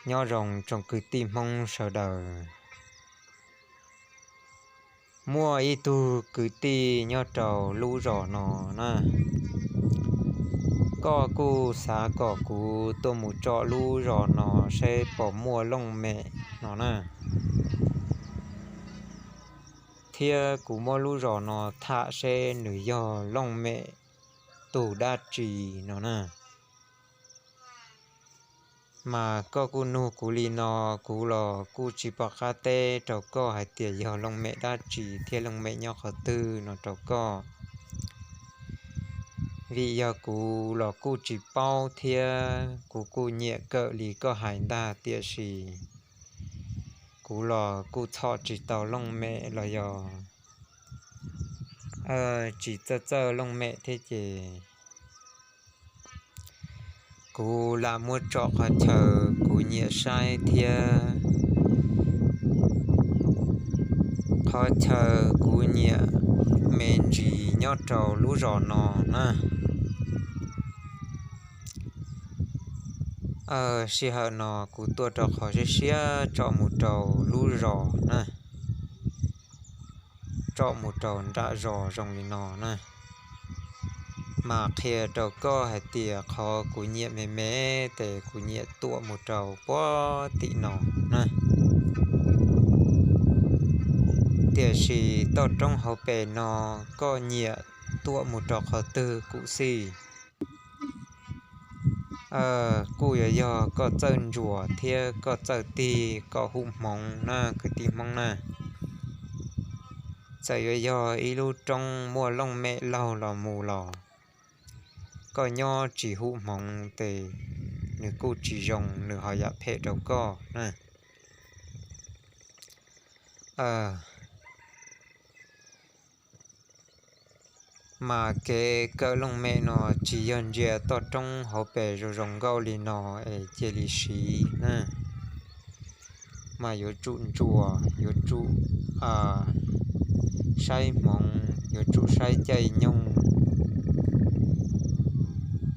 Nyob zoo tsoom kwv tij Hmoob sawv daws. Muaj ib tug kwv tij nyob rau lub zos no na, koj kuj xav kom kuv tuaj mus tsom lub zos no saib puas muaj looj mem no na. Thiab kuv muab lub zos no tham seb nws yog looj mem tus dab tsi no na. Mas koj kuj nug kuv li no, kuv los kuj tsis pom qab teb rau koj hais tias yog looj mem dab tsi thiab looj mem nyob qhov twg no rau koj. Vim yog kuv los kuj tsis paub thiab kuv kuj nyiam kawm li koj hais ntag, tiam sis kuv los kuj txhom tsis tau looj mem los yog tsis txawj txawj looj mem thiab ces kuv lam muab tsom qhov chaw kuv nyiam saib thiab qhov chaw kuv nyiam me ntsis nyob rau lub zos no na. Sij hawm no kuv tuaj rau qhov siab siab tsom mus rau lub zos na, tsom mus rau nram zos zoo li no na. Mas qhia rau koj hais tias qhov kuv nyiam me me ces kuv nyiam tuam mus rau puag tim no na. Tiam sis toj roob hauv pes no koj nyiam tuam mus rau qhov twg kuj xij. Kuj yuav yog koj txawj ntsuas thiab koj txawj tig koj hu hmoov na kwv tij Hmoob na. Txawm yuav yog ib lub roob muaj looj mem laug los mus los koj nyob tsis hu hmoov ces nws kuj tsis zoo, nws ho yam phem rau koj na. Mas kev kawm looj mem no tsis yog ntsia toj roob hauv pes zoo zoo nkauj li no es cia li siv na. Mas yuav tsum ntsuas, yuav tsum saib hmoov, yuav tsum saib caij nyoog,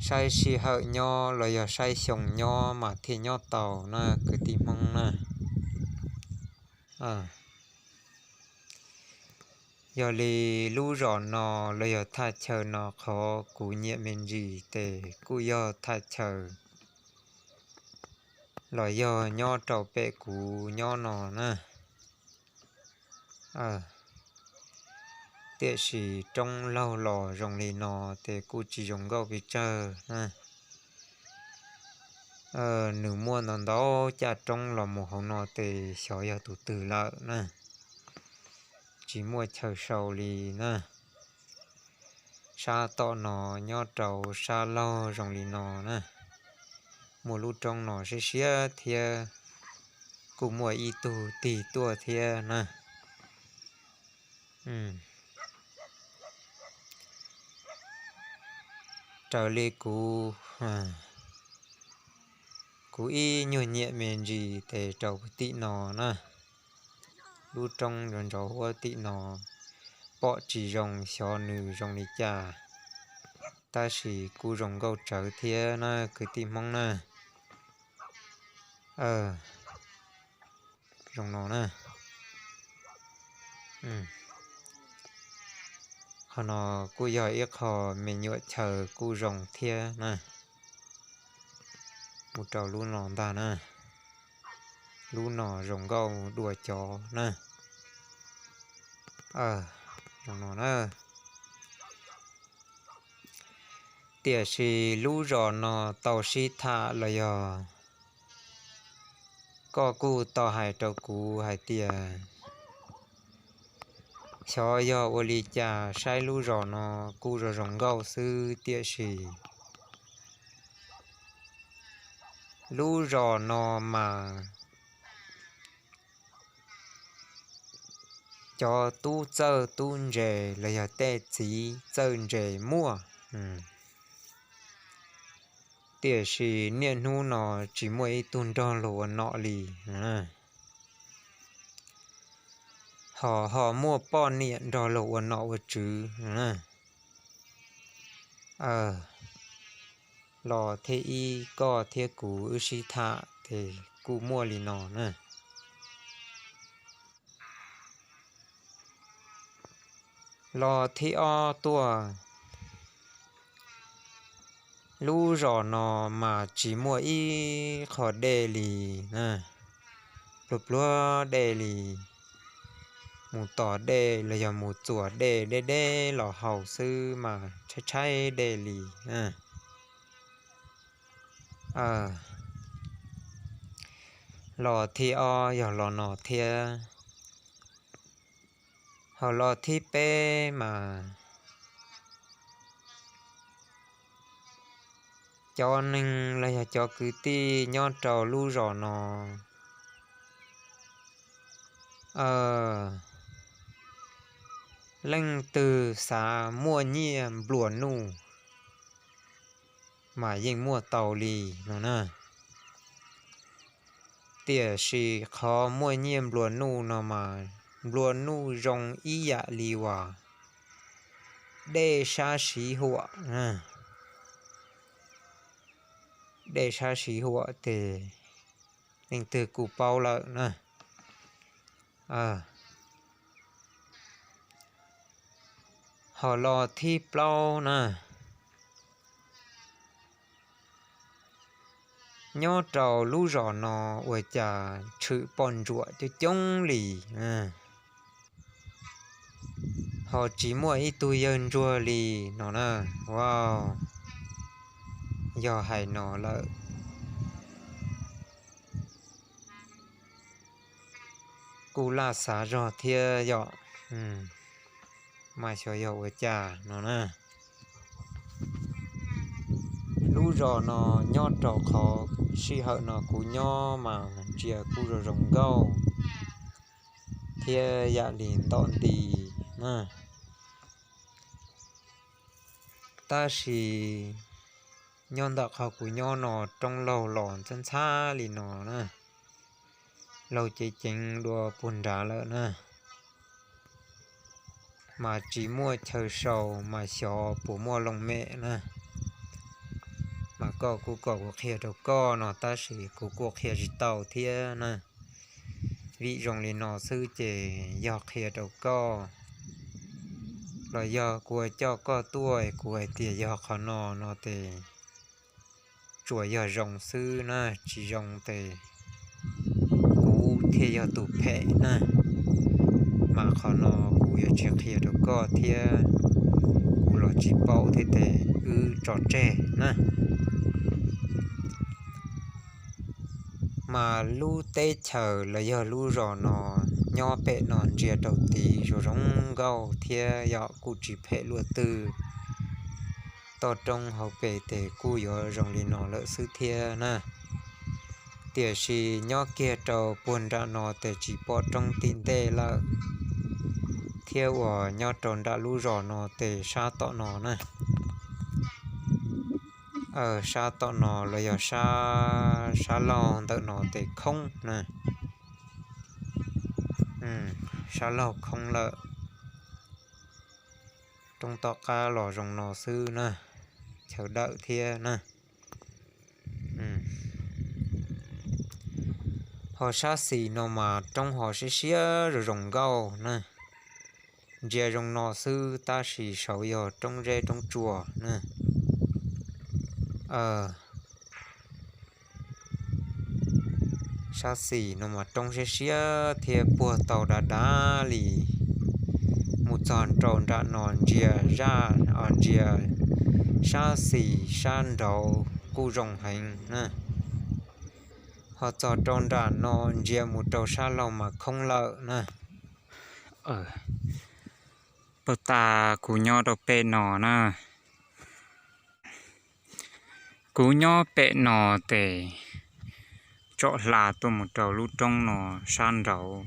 saib sij hawm nyob los yog saib xyoo nyob mas thiaj nyob tau na kwv tij Hmoob na. Yog li lub zos no los yog thaj chaw no qhov kuv nyiam me ntsis ces kuj yog thaj chaw los yog nyob rau pem kuv nyob no na. Tiam sis roob laug los zoo li no ces kuj tsis zoo nkauj pes tsawg na. Nws muaj ntau ntau caj roob los mus hauv no ces xyov yog tus twg lawm na. Tsis muaj chaw sau li na. Sab tom no nyob rau sab laug zoo li no na. Muaj lub roob no siab siab thiab kuj muaj ib tug tig tuaj thiab na. Raws li kuv, kuv ib nyuag nyiam me ntsis ces rau tim no na. Lub roob ntawd ntawd huab tim no pom tsis zoo xyov nws zoo li cas, tab sis kuj zoo nkauj tsawv thiab na kwv tij Hmoob na. Zoo no na. Qhov no kuj yog ib qho me nyuam chaw kuj zoo thiab na. Mus rau lub no ntag na. Lub no zoo nkauj dua cov na. Zoo no na. Tiam sis lub zos no tau sib tham los yog koj kuj tau hais rau kuv hais tias xyov yog ua li cas saib lub zos no kuj zoo zoo nkauj xwb tiam sis lub zos no mas cov tub txawj tub ntse los yog tej txiv txawj ntse muaj, tiam sis niaj hnub no tsis muaj ib tug nrog luag ua nom li. Ho ho muaj poj niam nrog luag ua nom ua tswv. Los thiab ib koj thiab kuv wb sib tham ces kuj muaj li no na. Los thib ob tuaj, lub zos no mas tsis muaj ib qho dej li na, pluag pluag dej li. Mus tom dej los yog mus txuas dej deb deb los haus xwb mas tshaib tshaib dej li. Los thib ob yog los no thiab. Ho los thib peb mas cov neeg los yog cov kwv tij nyob rau lub zos no, leej twg xav muaj nyiaj nplua nuj mas yeej muaj tau li no na. Tiam sis qhov muaj nyiaj nplua nuj no mas nplua nuj zoo ib yam li uas dej sab siv huam. Dej sab siv huam ces leej twg kuj paub lawm na. Ho los thib plaub na, nyob rau lub zos no ua cas tshwm poj ntsuam coob coob li, ho tsis muaj ib tug yawg ntsuag li no na. Yog hais no lawm kuj laj xav zog thiab yom. Mas xyov yog ua cas no na. Lub zos no nyob rau qhov sij hawm no kuv nyob mas ntsia kuj zoo zoo nkauj thiab yam li ntoj nti na. Tab sis nyob ntawm qhov kuv nyob no roob laug los ntxhab ntxhab li no na, laug ceev ceev dua puag nrad lawm na. Mas tsis muaj chaw sau mas xyov puas muaj looj mem na. Mas koj kuj kom kuv qhia rau koj no tab sis kuv kuj qhia tsis tau thiab na. Vim zoo li no xwb ces yog qhia rau koj los yog kuv coj koj tuaj kuv hais tias yog qhov no no ces tsuas yog zoo xwb na, tsis zoo ces kuv thiaj yog tus phem na. Mas qhov no kuv yuav tsis qhia rau koj thiab, kuv los tsis paub thiab ces wb tso tseg na. Mas lub teb chaws los yog lub zos no nyob pem no ntsia rau tid zoo zoo nkauj thiab yom, kuj tsis phem luaj twg. Toj roob hauv pes ces kuj yuav zoo li no lawm xwb thiab na. Tiam sis nyob kiag rau puag nram no ces tsis pom roob tim ntej lawm, thiab uas nyob rau nram lub zos no ces sab tom no na, sab tom no los yog sab, sab laug ntawm no ces khoob na. Sab laug khoob lawm. Roob tom qab los zoo no xwb na, chaw dawm thiab na. Ho sab xis no mas roob ho siab siab zoo zoo nkauj na. Ntsia zoo no xwb tab sis saud yog roob zeb roob tsuas na. Sab xis no mas roob siab siab thiab puag tau dav dav li. Mus txog rau nram no ntsia zaj, ntsia sab xis sab nraud kuj zoo heev na. Ho txog rau nram no ntsia mus rau sab laug mas khoob lawm na. Puag ta kuv nyob rau pem no na. Kuv nyob pem no ces tsom hla tuaj mus rau lub roob no sab nraud,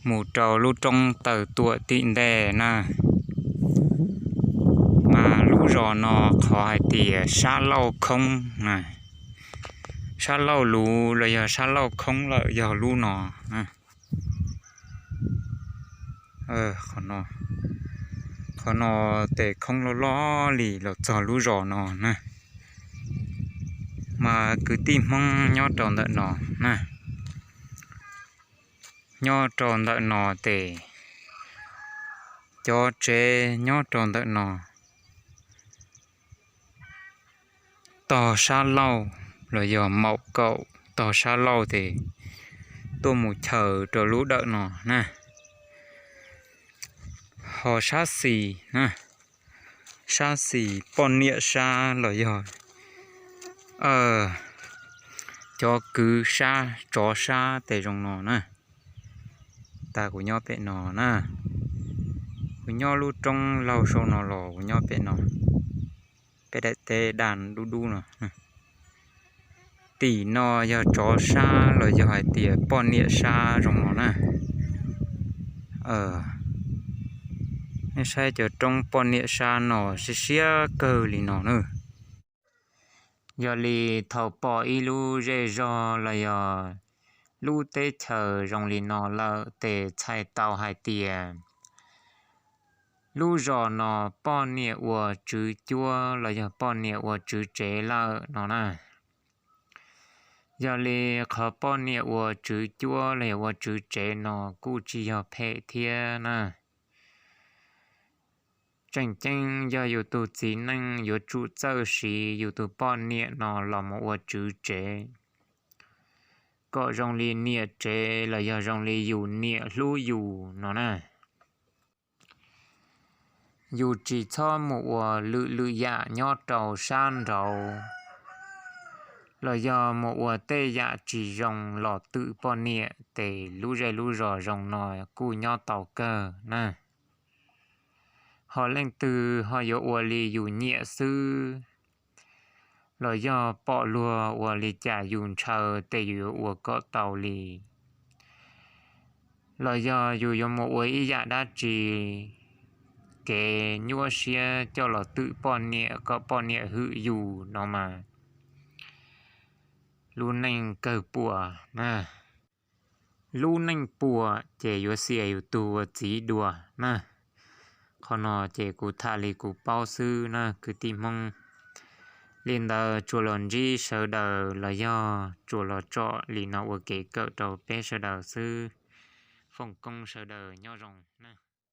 mus rau lub roob taw tuam tim ntej na. Mas lub zos no qhov hais tias sab laug khoob na, sab laug luv los yog sab laug khoob lawm yog lub no. Qhov no, qhov no ces khoob loj loj li los txog lub zos no na. Mas kwv tij Hmoob nyob rau ntawm no na, nyob rau ntawm no ces cov tsev nyob rau ntawm no, tog sab laug los yog maum kaum tog sab laug ces tuaj mus chaws rau lub dawm no na. Ho sab xis na, sab xis poj niam sab los yog cov kwv sab tsov sab tes zoo no na. Tas kuv nyob pem no na, kuv nyob lub roob laug sau no los kuv nyob pem no, peb daim teb daj dub dub no. Tim no yog tsov sab los yog hais tias poj niam sab zoo no na. Nej saib cov roob poj niam sab no siab siab kawg li no na. Yog li thaum pom ib lub zej zog los yog lub teb chaws zoo li no lawm ces txhais tau hais tias lub zos no poj niam ua tswv cuab los yog poj niam ua tswv tsev lawm no na. Yog li qhov poj niam ua tswv cuab los yog ua tswv tsev no kuj tsis yog phem thiab na. Tseem ceeb yog yus tus txiv neej yuav tsum txawj siv yus tus poj niam no los mus ua tswv tsev, kom zoo li niam tsev los yog zoo li yus niam hlub yus no na. Yus tsis txhob mus ua lwm lwm yam nyob rau sab nraud, los yog mus ua tej yam tsis zoo los twm poj niam ces lub zej lub zos zoo no kuj nyob tau kawg na. Ho leej twg ho yuav ua li yus nyiam xwb, los yog pom luag ua li cas yus ntshaw ces yus yuav ua kom tau li, los yog yus yuav mus ua ib yam dab tsi kev nyuaj siab coj los twm poj niam kom poj niam hwm yus no mas lub neej kawg puas na. Lub neej puas ces yuav xiam yus tus ua txiv dua na. Qhov no ces kuv tham li kuv paub xwb na kwv tij Hmoob. Li ntawd tsuas los ntsib sawv daws los yog tsuas los tsom li no ua kev kawm rau peb sawv daws xwb. Foom koob sawv daws nyob zoo na.